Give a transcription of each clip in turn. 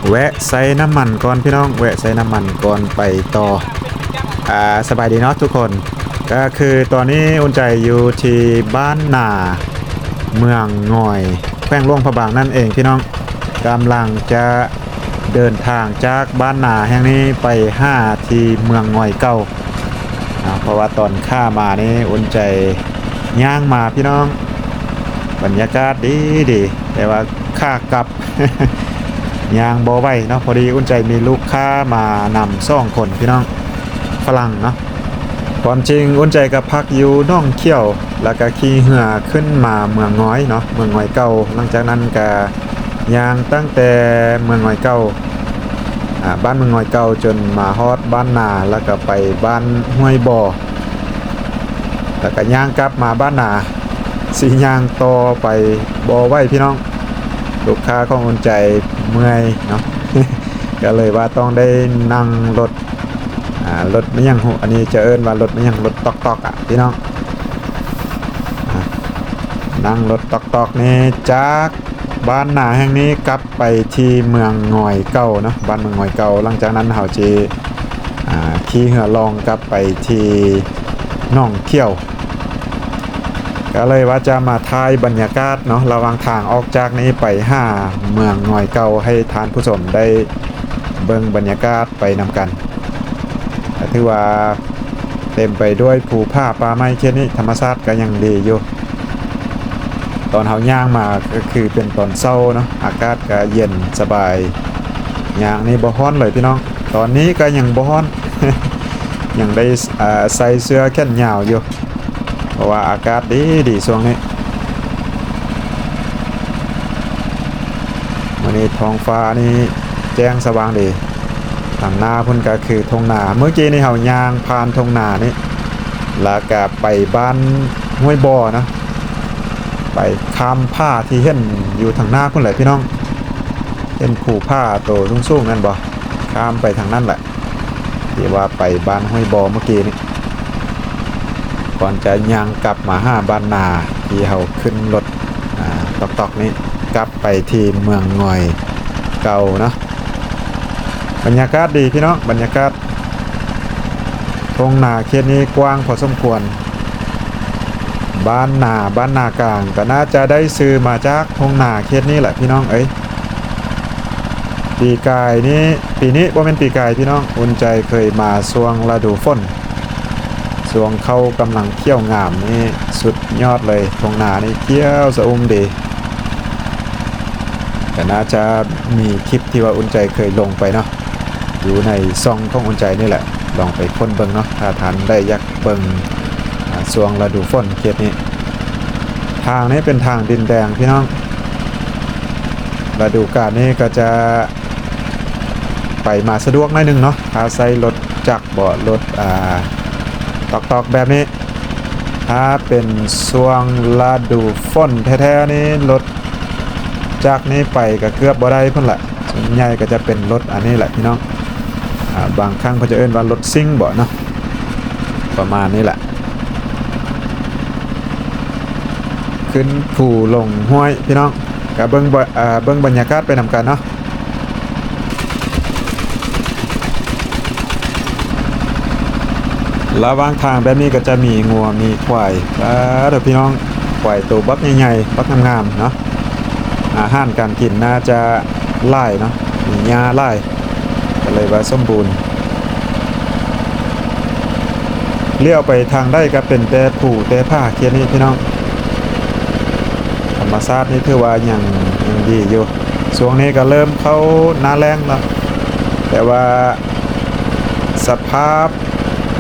ແວະໃສ່ນ້ຳມັນກ່ອນພີ່ນ້ອງ, ແວະໃສ່ນ້ຳມັນກ່ອນໄປຕໍ່. ອ່າ ສະບາຍດີເນາະທຸກຄົນ. ກໍຄືຕອນນີ້ອຸ່ນໃຈຢູ່ທີ່ບ້ານນາ ເມືອງງອຍ ແຂວງຫຼວງພະບາງນັ້ນເອງພີ່ນ້ອງ. ກຳລັງຈະເດີນທາງຈາກບ້ານນາແຫ່ງນີ້ໄປຫາທີ່ເມືອງງອຍເກົ່າ. ເນາະ ເພາະວ່າຕອນຂາມານີ້ອຸ່ນໃຈຍ່າງມາພີ່ນ້ອງ, ບັນຍາກາດດີໆ ແຕ່ວ່າຂາກັບຍ່າງບໍ່ໄຫວເນາະ. ພໍດີອຸ່ນໃຈມີລູກຄ້າມານຳສອງຄົນພີ່ນ້ອງ, ຝຣັ່ງເນາະ. ຄວາມຈິງອຸ່ນໃຈກໍພັກຢູ່ໜອງຂຽວ ແລ້ວກໍຂີ່ເຮືອຂຶ້ນມາເມືອງງອຍເນາະ, ເມືອງງອຍເກົ່າ. ຫຼັງຈາກນັ້ນກໍຍ່າງຕັ້ງແຕ່ເມືອງງອຍເກົ່າ ອ່າ ບ້ານເມືອງງອຍເກົ່າ ຈົນມາຮອດບ້ານນາ ແລ້ວກໍໄປບ້ານຫ້ວຍບໍ່ ແລ້ວກໍຍ່າງກັບມາບ້ານນາ. ຊິຍ່າງຕໍ່ໄປບໍ່ໄຫວພີ່ນ້ອງ, ລູກຄ້າຂອງອຸ່ນໃຈເມື່ອຍເນາະ, ກໍເລີຍວ່າຕ້ອງໄດ້ນັ່ງລົດ ອ່າ ລົດແມ່ນຫຍັງຫູ ອັນນີ້ຈະເອີ້ນວ່າລົດແມ່ນຫຍັງ ລົດຕອກໆ ອະພີ່ນ້ອງ. ອ່າ ນັ່ງລົດຕອກໆ ນີ້ຈາກບ້ານນາແຫ່ງນີ້ກັບໄປທີ່ເມືອງງອຍເກົ່າເນາະ, ບ້ານເມືອງງອຍເກົ່າ. ຫຼັງຈາກນັ້ນເຮົາຊິ ອ່າ ຂີ່ເຮືອລ່ອງກັບໄປທີ່ໜອງຂຽວ. ກໍເລີຍວ່າຈະມາຖ່າຍບັນຍາກາດເນາະ ລະຫວ່າງທາງອອກຈາກນີ້ໄປຫາເມືອງງອຍເກົ່າ ໃຫ້ທ່ານຜູ້ຊົມໄດ້ເບິ່ງບັນຍາກາດໄປນຳກັນ. ກໍຖືວ່າເຕັມໄປດ້ວຍພູຜາປ່າໄມ້ເຂດນີ້, ທຳມະຊາດກໍຍັງດີຢູ່. ຕອນເຮົາຍ່າງມາກໍຄືເປັນຕອນເຊົ້າເນາະ, ອາກາດກໍເຢັນສະບາຍ, ຍ່າງນີ້ບໍ່ຮ້ອນເລີຍພີ່ນ້ອງ. ຕອນນີ້ກໍຍັງບໍ່ຮ້ອນ, ຍັງໄດ້ ເອີ ໃສ່ເສື້ອແຂນຍາວຢູ່ ເພາະວ່າອາກາດດີໆ ຊ່ວງນີ້. ມື້ນີ້ທ້ອງຟ້ານີ້ແຈ້ງສະຫວ່າງດີ, ທາງໜ້າພຸ້ນກໍຄືທົ່ງນາ. ມື້ກີ້ນີ້ເຮົາຍ່າງຜ່ານທົ່ງນານີ້ ແລ້ວກໍໄປບ້ານຫ້ວຍບໍ່ເນາະ, ໄປຂ້າມຜາທີ່ເຫັນຢູ່ທາງໜ້າພຸ້ນແຫຼະພີ່ນ້ອງ, ເຫັນພູຜາໂຕສູງໆ ນັ້ນບໍ່? ຂ້າມໄປທາງນັ້ນແຫຼະ ທີ່ວ່າໄປບ້ານຫ້ວຍບໍ່ເມື່ອກີ້ນີ້ ກ່ອນຈະຍ່າງກັບມາຫາບ້ານນາ ທີ່ເຮົາຂຶ້ນລົດ ອ່າ ຕອກໆ ນີ້ ກັບໄປທີ່ເມືອງງອຍເກົ່າເນາະ. ບັນຍາກາດດີພີ່ນ້ອງ, ບັນຍາກາດທົ່ງນາເຂດນີ້ກວ້າງພໍສົມຄວນ. ບ້ານນາ ບ້ານນາກາງ ກໍໜ້າຈະໄດ້ຊື່ມາຈາກທົ່ງນາເຂດນີ້ແຫຼະພີ່ນ້ອງເອີຍ. ປີກາຍນີ້ ປີນີ້ບໍ່ແມ່ນປີກາຍພີ່ນ້ອງ, ອຸ່ນໃຈເຄີຍມາຊ່ວງລະດູຝົນ, ຊ່ວງເຂົ້າກຳລັງຂຽວງາມນີ້ ສຸດຍອດເລີຍ. ທົ່ງນານີ້ຂຽວຊະອຸ່ມດີ, ກໍໜ້າຈະມີຄລິບທີ່ວ່າອຸ່ນໃຈເຄີຍລົງໄປເນາະ, ຢູ່ໃນຊ່ອງຂອງອຸ່ນໃຈນີ້ແຫຼະ, ລອງໄປຄົ້ນເບິ່ງເນາະ ຖ້າທ່ານໃດຢາກເບິ່ງ ອ່າ ຊ່ວງລະດູຝົນເຂດນີ້. ທາງນີ້ເປັນທາງດິນແດງພີ່ນ້ອງ, ລະດູການນີ້ກໍຈະໄປມາສະດວກໜ້ອຍໜຶ່ງເນາະ ຖ້າໃຊ້ລົດຈັກບໍ ລົດ ອ່າ ຕອກໆ ແບບນີ້. ຖ້າເປັນຊ່ວງລະດູຝົນແທ້ໆ ນີ້ ລົດຈັກນີ້ໄປກໍເກືອບບໍ່ໄດ້ພຸ້ນລະ, ສ່ວນໃຫຍ່ກໍຈະເປັນລົດອັນນີ້ແຫຼະພີ່ນ້ອງ, ອ່າ ບາງຄັ້ງເພິ່ນຈະເອີ້ນວ່າລົດຊິງບໍເນາະ, ປະມານນີ້ແຫຼະ. ຂຶ້ນພູລົງຫ້ວຍພີ່ນ້ອງ, ກໍເບິ່ງ ເບິ່ງບັນຍາກາດໄປນຳກັນເນາະ. ລະຫວ່າງທາງແບບນີ້ກໍຈະມີງົວມີຄວາຍ, ປາດໂທ້ພີ່ນ້ອງ, ຄວາຍໂຕບັກໃຫຍ່ໆ ບັກງາມໆ ເນາະ. ອາຫານການກິນໜ້າຈະຫຼາຍເນາະ, ມີຫຍ້າຫຼາຍ ກໍເລີຍວ່າສົມບູນ. ລ້ຽວໄປທາງໃດກໍເປັນແຕ່ພູແຕ່ຜາເຂດນີ້ພີ່ນ້ອງ, ທຳມະຊາດນີ້ຖືວ່າຍັງ ຍັງດີຢູ່. ຊ່ວງນີ້ກໍເລີ່ມເຂົ້າໜ້າແລ້ງແລ້ວ, ແຕ່ວ່າສະພາບ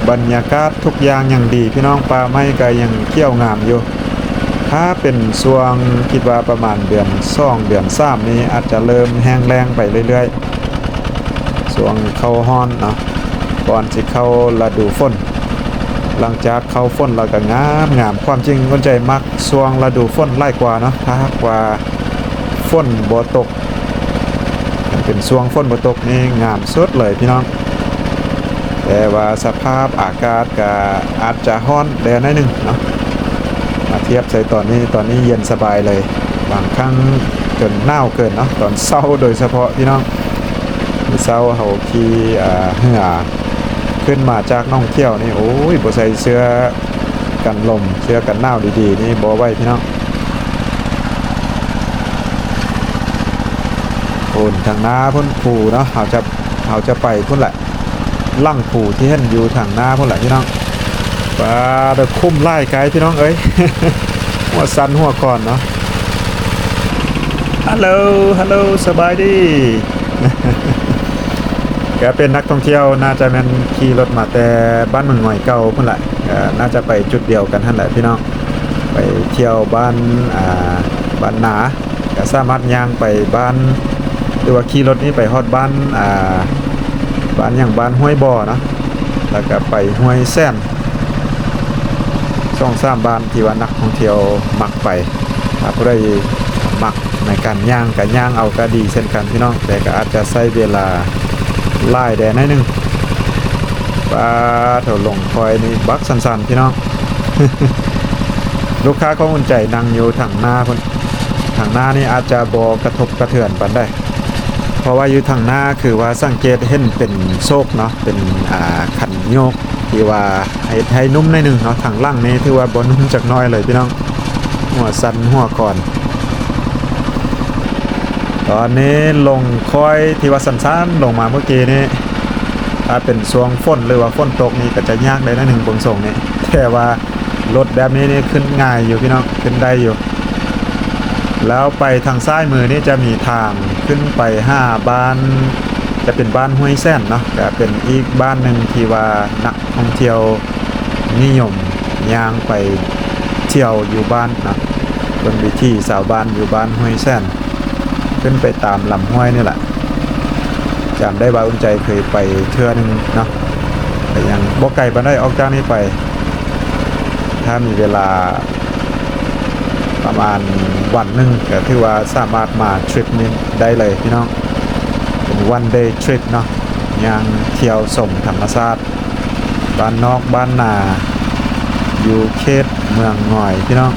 ບັນຍາກາດທຸກຢ່າງຍັງດີພີ່ນ້ອງ, ປ່າໄມ້ກໍຍັງຂຽວງາມຢູ່. ຖ້າເປັນຊ່ວງ ຄິດວ່າປະມານເດືອນສອງ ເດືອນສາມນີ້ ອາດຈະເລີ່ມແຫ້ງແລ້ງໄປເລື້ອຍໆ ຊ່ວງເຂົ້າຮ້ອນເນາະ, ກ່ອນຊິເຂົ້າລະດູຝົນ. ຫຼັງຈາກເຂົ້າຝົນແລ້ວກໍງາມໆ, ຄວາມຈິງອຸ່ນໃຈມັກຊ່ວງລະດູຝົນຫຼາຍກວ່າເນາະ, ຖ້າຫາກວ່າຝົນບໍ່ຕົກ, ຄັນເປັນຊ່ວງຝົນບໍ່ຕົກນີ້ງາມສຸດເລີຍພີ່ນ້ອງ. ແຕ່ວ່າສະພາບອາກາດກໍອາດຈະຮ້ອນແດ່ໜ້ອຍໜຶ່ງເນາະ, ມາທຽບໃສ່ຕອນນີ້, ຕອນນີ້ເຢັນສະບາຍເລີຍ, ບາງຄັ້ງຈົນໜາວເກີນເນາະ, ຕອນເຊົ້າໂດຍສະເພາະພີ່ນ້ອງ. ມື້ເຊົ້າເຮົາຂີ່ ອ່າ ເຮືອຂຶ້ນມາຈາກໜອງຂຽວນີ້ ໂອ້ຍ ບໍ່ໃສ່ເສື້ອກັນລົມ ເສື້ອກັນໜາວດີໆນີ້ບໍ່ໄຫວພີ່ນ້ອງ. ໂອ້ນ ທາງໜ້າພຸ້ນພູເນາະ ເຮົາຈະ ເຮົາຈະໄປພຸ້ນແຫຼະ ຫຼັງພູທີ່ເຫັນຢູ່ທາງໜ້າພຸ້ນແຫຼະພີ່ນ້ອງ. ປາດ ຄຸ້ມຫຼາຍໄກພີ່ນ້ອງເອີຍ ຫົວສັ່ນຫົວຂອນເນາະ. ຮັລໂຫຼ ຮັລໂຫຼ ສະບາຍດີ. ກະເປັນນັກທ່ອງທ່ຽວ ໜ້າຈະແມ່ນຂີ່ລົດມາແຕ່ບ້ານເມືອງງອຍເກົ່າພຸ້ນລະ ກະໜ້າຈະໄປຈຸດດຽວກັນຫັ້ນແຫຼະພີ່ນ້ອງ ໄປທ່ຽວບ້ານ ອ່າ ບ້ານນາ ກະສາມາດຍ່າງໄປບ້ານ ຫຼືວ່າຂີ່ລົດນີ້ໄປຮອດບ້ານ ອ່າ ບ້ານຫຍັງ ບ້ານຫ້ວຍບໍ່ເນາະ ແລ້ວກະໄປຫ້ວຍແສນ ສອງສາມບ້ານທີ່ວ່ານັກທ່ອງທ່ຽວມັກໄປ. ຖ້າຜູ້ໃດມັກໃນການຍ່າງກະຍ່າງເອົາກະດີເຊັ່ນກັນພີ່ນ້ອງ ແຕ່ກະອາດຈະໃຊ້ເວລາຫຼາຍແດ່ໜ້ອຍໜຶ່ງ. ປາໂທ້ ລົງຄອຍນີ້ບັກຊັນໆ ພີ່ນ້ອງ. ລູກຄ້າຂອງອຸ່ນໃຈນັ່ງຢູ່ທາງໜ້າພຸ້ນ ທາງໜ້ານີ້ອາດຈະບໍ່ກະທົບກະເທືອນປານໃດ ເພາະວ່າຢູ່ທາງໜ້າຄືວ່າສັງເກດເຫັນເປັນໂຊກເນາະ ເປັນ ອ່າ ຄັນໂຍກ ທີ່ວ່າເຮັດໃຫ້ນຸ້ມໜ້ອຍໜຶ່ງເນາະ ທາງຫຼັງນີ້ຖືວ່າບໍ່ນຸ້ມຈັກໜ້ອຍເລີຍພີ່ນ້ອງ ຫົວສັ່ນຫົວຂອນ. ຕອນນີ້ລົງຄອຍທີ່ວ່າຊັນໆ ລົງມາເມື່ອກີ້ນີ້ ຖ້າເປັນຊ່ວງຝົນ ຫຼືວ່າຝົນຕົກນີ້ກະຈະຍາກໄດ້ໜ້ອຍໜຶ່ງເບິ່ງຊົງນີ້ ແຕ່ວ່າລົດແບບນີ້ນີ້ຂຶ້ນງ່າຍຢູ່ພີ່ນ້ອງ ຂຶ້ນໄດ້ຢູ່. ແລ້ວໄປທາງຊ້າຍມືນີ້ຈະມີທາງຂຶ້ນໄປຫາບ້ານ ຈະເປັນບ້ານຫ້ວຍແສນເນາະ ກະເປັນອີກບ້ານໜຶ່ງທີ່ວ່ານັກທ່ອງທ່ຽວນິຍົມຍ່າງໄປທ່ຽວຢູ່ບ້ານເນາະ ເບິ່ງວິຖີຊາວບ້ານຢູ່ບ້ານຫ້ວຍແສນ ຂຶ້ນໄປຕາມລຳຫ້ວຍນີ້ແຫຼະ. ຈຳໄດ້ວ່າອຸ່ນໃຈເຄີຍໄປເທື່ອໜຶ່ງເນາະ ກະຍັງບໍ່ໄກປານໃດ ອອກຈາກນີ້ໄປ ຖ້າມີເວລາ ປະມານວັນໜຶ່ງ ກະຖືວ່າສາມາດມາທຣິບນີ້ໄດ້ເລີຍພີ່ນ້ອງ ເປັນວັນເດທຣິບເນາະ ຍ່າງທ່ຽວຊົມທຳມະຊາດບ້ານນອກບ້ານນາ ຢູ່ເຂດເມືອງງອຍພີ່ນ້ອງ.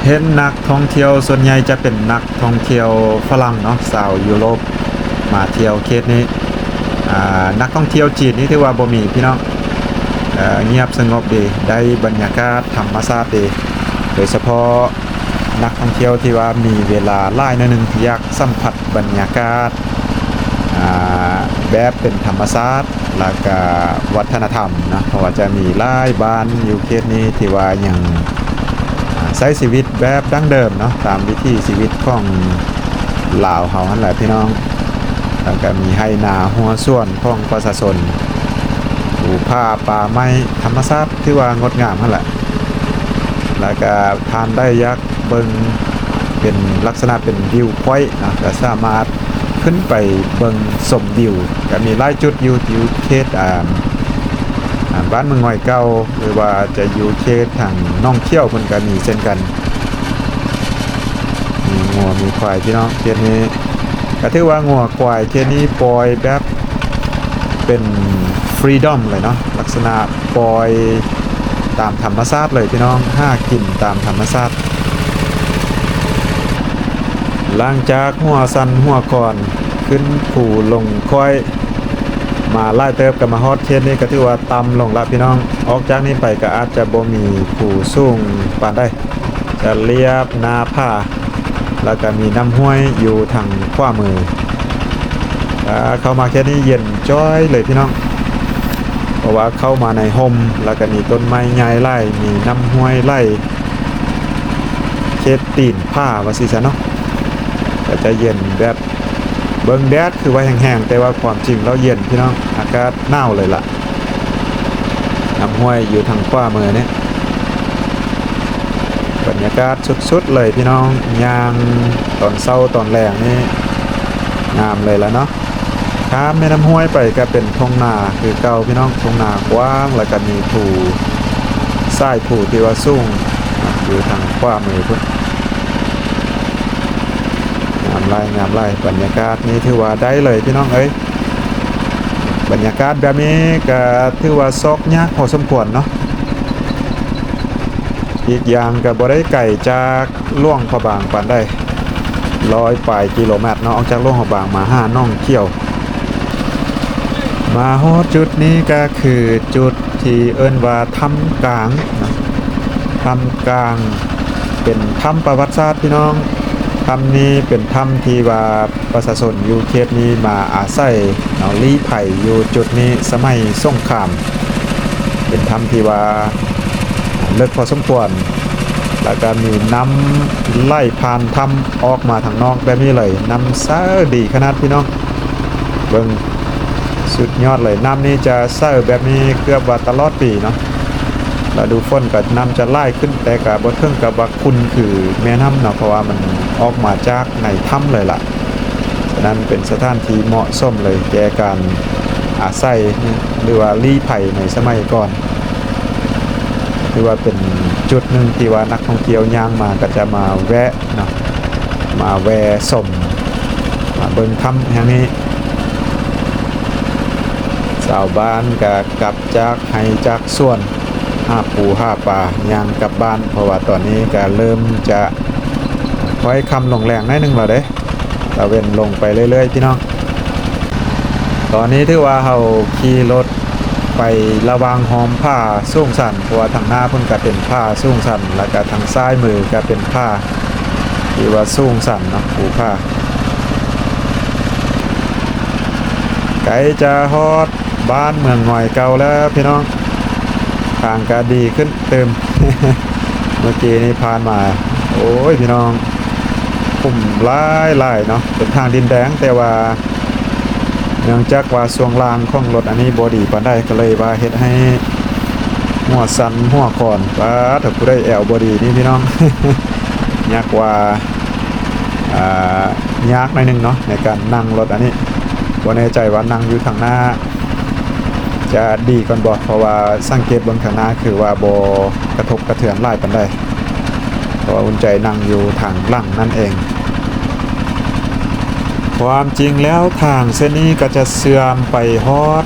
ເຫັນນັກທ່ອງທ່ຽວສ່ວນໃຫຍ່ຈະເປັນນັກທ່ອງທ່ຽວຝຣັ່ງເນາະ ຊາວຢູໂຣບ ມາທ່ຽວເຂດນີ້ ອ່າ ນັກທ່ອງທ່ຽວຈີນນີ້ຖືວ່າບໍ່ມີພີ່ນ້ອງ ເອີ ງຽບສະຫງົບດີ ໄດ້ບັນຍາກາດທຳມະຊາດດີ ໂດຍສະເພາະນັກທ່ອງທ່ຽວທີ່ວ່າມີເວລາຫຼາຍໜ້ອຍໜຶ່ງ ຢາກສຳຜັດບັນຍາກາດ ອ່າ ແບບເປັນທຳມະຊາດ ແລ້ວກະວັດທະນະທຳເນາະ ເພາະວ່າຈະມີຫຼາຍບ້ານຢູ່ເຂດນີ້ທີ່ວ່າຍັງ ອ່າ ໃຊ້ຊີວິດແບບດັ້ງເດີມເນາະ ຕາມວິຖີຊີວິດຂອງລາວເຮົາຫັ້ນແຫຼະພີ່ນ້ອງ. ແລ້ວກະມີໄຮ່ນາຮົ້ວສວນຂອງປະຊາຊົນ ພູຜາປ່າໄມ້ ທຳມະຊາດຖືວ່າງົດງາມຫັ້ນແຫຼະ. ແລ້ວກະທ່ານໃດຢາກເບິ່ງເປັນລັກສະນະເປັນວິວພອຍເນາະ ກະສາມາດ ຂຶ້ນໄປເບິ່ງຊົມວິວ ກະມີຫຼາຍຈຸດຢູ່ ຢູ່ເຂດ ອ່າ ອ່າ ບ້ານເມືອງງອຍເກົ່າ ຫຼືວ່າຈະຢູ່ເຂດທາງໜອງຂຽວພຸ້ນກະມີເຊັ່ນກັນ. ມີງົວມີຄວາຍພີ່ນ້ອງ ເຂດນີ້ກະຖືວ່າງົວຄວາຍເຂດນີ້ປ່ອຍແບບເປັນຟຣີດອມເລີຍເນາະ ລັກສະນະປ່ອຍຕາມທຳມະຊາດເລີຍພີ່ນ້ອງ ຫາກິນຕາມທຳມະຊາດ. ຫຼັງຈາກຫົວສັ່ນຫົວຂອນ ຂຶ້ນພູລົງຄອຍມາຫຼາຍເຕີບ ກະມາຮອດເຂດນີ້ກະຖືວ່າຕ່ຳລົງລະພີ່ນ້ອງ. ອອກຈາກນີ້ໄປກະອາດຈະບໍ່ມີພູສູງປານໃດ ຈະລຽບໜ້າຜາ ແລ້ວກະມີນ້ຳຫ້ວຍຢູ່ທາງຂວາມື. ອາ ເຂົ້າມາເຂດນີ້ເຢັນຈ້ອຍເລີຍພີ່ນ້ອງ ເພາະວ່າເຂົ້າມາໃນຮົ່ມ ແລ້ວກະມີຕົ້ນໄມ້ໃຫຍ່ຫຼາຍ ມີນ້ຳຫ້ວຍໄຫຼ ເຂດຕີນຜາວ່າຊີ້ຊະເນາະ ກະຈະເຢັນແບບ ເບິ່ງແດດຄືວ່າແຮງໆ ແຕ່ວ່າຄວາມຈິງແລ້ວເຢັນພີ່ນ້ອງ ອາກາດໜາວເລີຍລະ. ນ້ຳຫ້ວຍຢູ່ທາງຂວາມືນີ້ ບັນຍາກາດສຸດໆ ເລີຍພີ່ນ້ອງ ຍ່າງຕອນເຊົ້າຕອນແລງນີ້ງາມເລີຍລະເນາະ. ຂ້າມແມ່ນ້ຳຫ້ວຍໄປກະເປັນທົ່ງນາຄືເກົ່າພີ່ນ້ອງ ທົ່ງນາກວ້າງ ແລ້ວກະມີພູ ສາຍພູທີ່ວ່າສູງຢູ່ທາງຂວາມືພຸ້ນ. ງາມຫຼາຍ ງາມຫຼາຍ ບັນຍາກາດນີ້ຖືວ່າໄດ້ເລີຍພີ່ນ້ອງເອີຍ. ບັນຍາກາດແບບນີ້ກະຖືວ່າຊອກຍາກພໍສົມຄວນເນາະ ອີກຢ່າງກະບໍ່ໄດ້ໄກຈາກຫຼວງພະບາງປານໃດ. ຮ້ອຍປາຍກິໂລແມັດເນາະ ອອກຈາກຫຼວງພະບາງມາຫາໜອງຂຽວ. ມາຮອດຈຸດນີ້ກໍຄືຈຸດທີ່ເອີ້ນວ່າຖ້ຳກາງເນາະ ຖ້ຳກາງ ເປັນຖ້ຳປະຫວັດສາດພີ່ນ້ອງ. ຖ້ຳນີ້ເປັນຖ້ຳທີ່ວ່າປະຊາຊົນຢູ່ເຂດນີ້ມາອາໄສເນາະ ລີ້ໄພຢູ່ຈຸດນີ້ສະໄໝສົງຄາມ. ເປັນຖ້ຳທີ່ວ່າເລິກພໍສົມຄວນ ແລ້ວກໍມີນ້ຳໄຫຼຜ່ານຖ້ຳອອກມາທາງນອກແບບນີ້ເລີຍ. ນ້ຳໃສດີຂະໜາດພີ່ນ້ອງ ເບິ່ງ ສຸດຍອດເລີຍ. ນ້ຳນີ້ຈະໃສແບບນີ້ເກືອບວ່າຕະຫຼອດປີເນາະ. ລະດູຝົນກໍນ້ຳຈະຫຼາຍຂຶ້ນ ແຕ່ກໍບໍ່ເຖິງກັບວ່າຂຸ່ນຄືແມ່ນ້ຳເນາະ ເພາະວ່າມັນອອກມາຈາກໃນຖ້ຳເລີຍລະ. ສະນັ້ນເປັນສະຖານທີ່ເໝາະສົມເລີຍແກ່ການອາໄສ ຫຼືວ່າລີ້ໄພໃນສະໄໝກ່ອນ. ຖືວ່າເປັນຈຸດໜຶ່ງທີ່ວ່ານັກທ່ອງທ່ຽວຍ່າງມາກໍຈະມາແວະ ເນາະ ມາແວ່ຊົມ ມາເບິ່ງຖ້ຳແຫ່ງນີ້. ຊາວບ້ານກະກັບຈາກໄຮ່ຈາກສວນ ຫາປູຫາປາ ຍ່າງກັບບ້ານ ເພາະວ່າຕອນນີ້ກະເລີ່ມຈະຄ້ອຍຄ່ຳລົງແລງໜ້ອຍໜຶ່ງແລ້ວເດ້. ຕາເວັນລົງໄປເລື້ອຍໆ ພີ່ນ້ອງ. ຕອນນີ້ຖືວ່າເຮົາຂີ່ລົດໄປລະຫວ່າງຮ່ອມຜາສູງຊັນ ເພາະວ່າທາງໜ້າພຸ້ນກະເປັນຜາສູງຊັນ ແລ້ວກະທາງຊ້າຍມືກະເປັນຜາທີ່ວ່າສູງຊັນເນາະ ພູຜາ. ໃກ້ຈະຮອດບ້ານເມືອງງອຍເກົ່າແລ້ວພີ່ນ້ອງ ທາງກະດີຂຶ້ນຕື່ມ. ເມື່ອກີ້ນີ້ຜ່ານມາ ໂອ້ຍ ພີ່ນ້ອງ ຂຸມຫຼາຍໆເນາະ ເປັນທາງດິນແດງ ແຕ່ວ່າ ເນື່ອງຈາກວ່າຊ່ວງລ່າງຂອງລົດອັນນີ້ບໍ່ດີປານໃດ ກໍເລີຍວ່າເຮັດໃຫ້ຫົວສັ່ນຫົວຄອນ. ປາດ ຖ້າຜູ້ໃດແອວບໍ່ດີນີ້ພີ່ນ້ອງ ຍາກວ່າ ອ່າ ຍາກໜ້ອຍໜຶ່ງເນາະ ໃນການນັ່ງລົດອັນນີ້. ບໍ່ແນ່ໃຈວ່ານັ່ງຢູ່ທາງໜ້າຈະດີກ່ອນບໍ່ ເພາະວ່າສັງເກດເບິ່ງທາງໜ້າຄືວ່າບໍ່ກະທົບກະເທືອນຫຼາຍປານໃດ ເພາະວ່າອຸ່ນໃຈນັ່ງຢູ່ທາງຫຼັງນັ້ນເອງ. ຄວາມຈິງແລ້ວທາງເສັ້ນນີ້ກໍຈະເຊື່ອມໄປຮອດ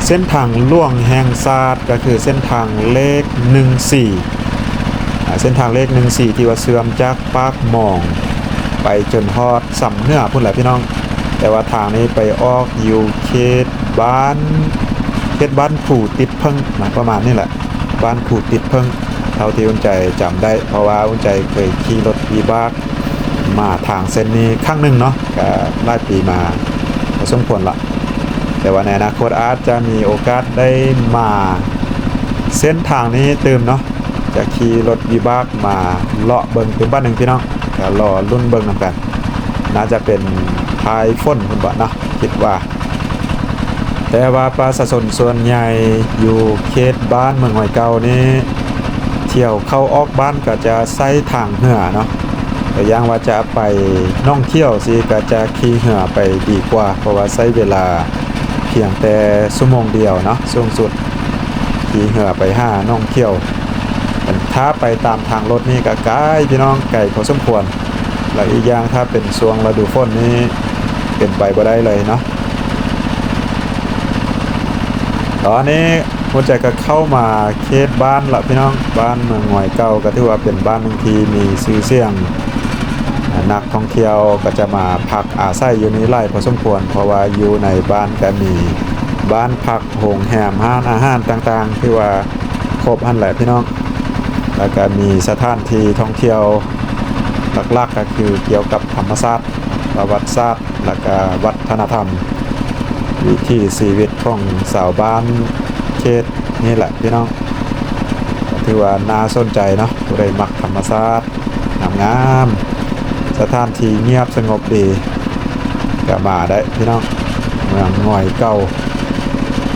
ເສັ້ນທາງຫຼວງແຫ່ງຊາດ ກໍຄືເສັ້ນທາງເລກໜຶ່ງສີ່ ອາ ເສັ້ນທາງເລກໜຶ່ງສີ່ ທີ່ວ່າເຊື່ອມຈາກປາກໝອງໄປຈົນຮອດຊຳເໜືອພຸ້ນແຫຼະພີ່ນ້ອງ. ແຕ່ວ່າທາງນີ້ໄປອອກຢູ່ເຂດບ້ານ ເຂດບ້ານພູຕິດເຜິ້ງນະ ປະມານນີ້ແຫຼະ ບ້ານພູຕິດເຜິ້ງ ເທົ່າທີ່ອຸ່ນໃຈຈຳໄດ້ ເພາະວ່າອຸ່ນໃຈເຄີຍຂີ່ລົດວິບາກມາທາງເສັ້ນນີ້ຄັ້ງໜຶ່ງເນາະ ກະຫຼາຍປີມາພໍສົມຄວນລະ. ແຕ່ວ່າໃນອະນາຄົດອາດຈະມີໂອກາດໄດ້ມາເສັ້ນທາງນີ້ຕື່ມເນາະ ຈະຂີ່ລົດວິບາກມາເລາະເບິ່ງຕື່ມບາດໜຶ່ງພີ່ນ້ອງ ກະລໍລຸ້ນເບິ່ງນຳກັນ. ໜ້າຈະເປັນທ້າຍຝົນພຸ້ນເບາະເນາະ ຄິດວ່າ. ແຕ່ວ່າປະຊາຊົນສ່ວນໃຫຍ່ຢູ່ເຂດບ້ານເມືອງຫອຍເກົ່ານີ້ ຖ້ຽວເຂົ້າອອກບ້ານກໍຈະໃຊ້ທາງເຮືອເນາະ. ຕົວຢ່າງວ່າຈະໄປໜອງຂຽວຊີ້ ກໍຈະຂີ່ເຮືອໄປດີກວ່າ ເພາະວ່າໃຊ້ເວລາພຽງແຕ່ຊົ່ວໂມງດຽວເນາະ ສູງສຸດ ຂີ່ເຮືອໄປຫາໜອງຂຽວ. ຄັນຖ້າໄປຕາມທາງລົດນີ້ກໍໄກພີ່ນ້ອງ ໄກພໍສົມຄວນ. ແລ້ວອີກຢ່າງຖ້າເປັນຊ່ວງລະດູຝົນນີ້ເປັນໄປບໍ່ໄດ້ເລີຍເນາະ. ຕອນນີ້ຫົວໃຈກໍເຂົ້າມາເຂດບ້ານລະພີ່ນ້ອງ ບ້ານເມືອງງອຍເກົ່າ ກໍຖືວ່າເປັນບ້ານໜຶ່ງທີ່ມີຊື່ສຽງ ອາ ນັກທ່ອງທ່ຽວກໍຈະມາພັກອາໄສຢູ່ນີ້ຫຼາຍພໍສົມຄວນ ເພາະວ່າຢູ່ໃນບ້ານກໍມີບ້ານພັກ ໂຮງແຮມ ຮ້ານອາຫານຕ່າງໆ ຖືວ່າຄົບຫັ້ນແຫຼະພີ່ນ້ອງ. ແລ້ວກໍມີສະຖານທີ່ທ່ອງທ່ຽວຫຼັກໆ ກໍຄືກ່ຽວກັບທຳມະຊາດ ປະຫວັດສາດ ແລ້ວກະວັດທະນະທຳ ວິຖີຊີວິດຂອງຊາວບ້ານເຂດນີ້ແຫຼະພີ່ນ້ອງ. ຖືວ່າໜ້າສົນໃຈເນາະ ຜູ້ໃດມັກທຳມະຊາດງາມໆ ສະຖານທີ່ງຽບສະຫງົບດີ ກະມາໄດ້ພີ່ນ້ອງ. ເມືອງງອຍເກົ່າ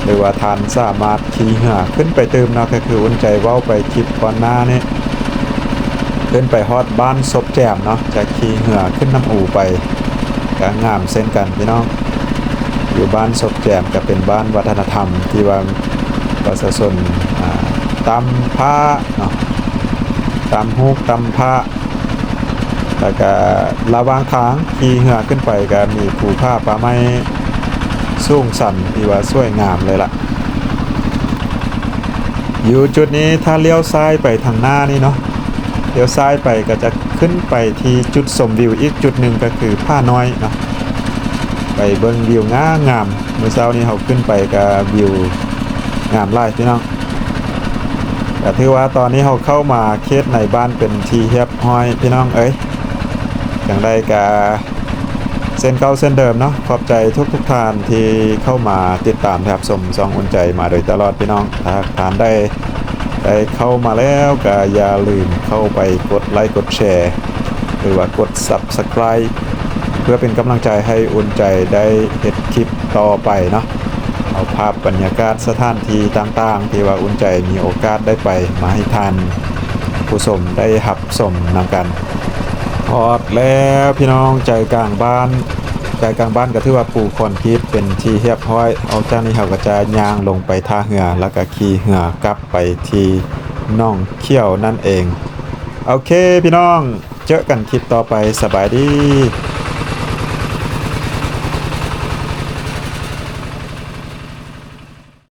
ຫຼືວ່າທ່ານສາມາດ ຂີ່ເຮືອຂຶ້ນໄປຕື່ມເນາະ ກໍຄືອຸ່ນໃຈເວົ້າໄປຄລິບກ່ອນໜ້ານີ້ ຂຶ້ນໄປຮອດບ້ານສົບແຈມເນາະ ຈະຂີ່ເຮືອຂຶ້ນນ້ຳອູໄປ ກໍງາມເຊັ່ນກັນພີ່ນ້ອງ. ຢູ່ບ້ານສົບແຈມກໍເປັນບ້ານວັດທະນະທຳທີ່ວ່າປະຊາຊົນ ອ່າ ຕ່ຳຜ້າເນາະ ຕ່ຳຮູບຕ່ຳຜ້າ ແລ້ວກະລະຫວ່າງທາງຂີ່ເຮືອຂຶ້ນໄປກະມີພູຜາປ່າໄມ້ສູງຊັນທີ່ວ່າສວຍງາມເລີຍລະ. ຢູ່ຈຸດນີ້ຖ້າລ້ຽວຊ້າຍໄປທາງໜ້ານີ້ເນາະ ລ້ຽວຊ້າຍໄປກໍຈະຂຶ້ນໄປທີ່ຈຸດຊົມວິວອີກຈຸດໜຶ່ງ ກໍຄືຜານ້ອຍເນາະ ໄປເບິ່ງວິວງາມໆ. ມື້ເຊົ້ານີ້ເຮົາຂຶ້ນໄປກໍວິວງາມຫຼາຍພີ່ນ້ອງ. ກໍຖືວ່າຕອນນີ້ເຮົາເຂົ້າມາເຂດໃນບ້ານເປັນທີ່ຮຽບຮ້ອຍພີ່ນ້ອງເອີຍ. ຈັ່ງໃດກໍເຊັ່ນເກົ່າເຊັ່ນເດີມເນາະ, ຂອບໃຈທຸກໆທ່ານທີ່ເຂົ້າມາຕິດຕາມຮັບຊົມຊ່ອງອຸ່ນໃຈມາໂດຍຕະຫຼອດພີ່ນ້ອງ. ຖ້າຫາກທ່ານໃດໄດ້ເຂົ້າມາແລ້ວ ກໍຢ່າລືມເຂົ້າໄປກົດໄລກົດແຊ ຫຼືວ່າກົດ Subscribe ເພື່ອເປັນກຳລັງໃຈໃຫ້ອຸ່ນໃຈໄດ້ເຮັດຄລິບຕໍ່ໄປເນາະ. ເອົາພາບບັນຍາກາດສະຖານທີ່ຕ່າງໆ ທີ່ວ່າອຸ່ນໃຈມີໂອກາດໄດ້ໄປມາໃຫ້ທ່ານຜູ້ຊົມໄດ້ຮັບຊົມນຳກັນ. ຮອດແລ້ວພີ່ນ້ອງ, ໃຈກາງບ້ານ, ໃຈກາງບ້ານກໍຖືວ່າປູຄອນກຣີດເປັນທີ່ຮຽບຮ້ອຍ. ອອກຈາກນີ້ເຮົາກໍຈະຍ່າງລົງໄປທ່າເຮືອ ແລ້ວກໍຂີ່ເຮືອກັບໄປທີ່ໜອງຂຽວນັ້ນເອງ. ໂອເຄພີ່ນ້ອງ, ເຈີກັນຄລິບຕໍ່ໄປ, ສະບາຍດີ.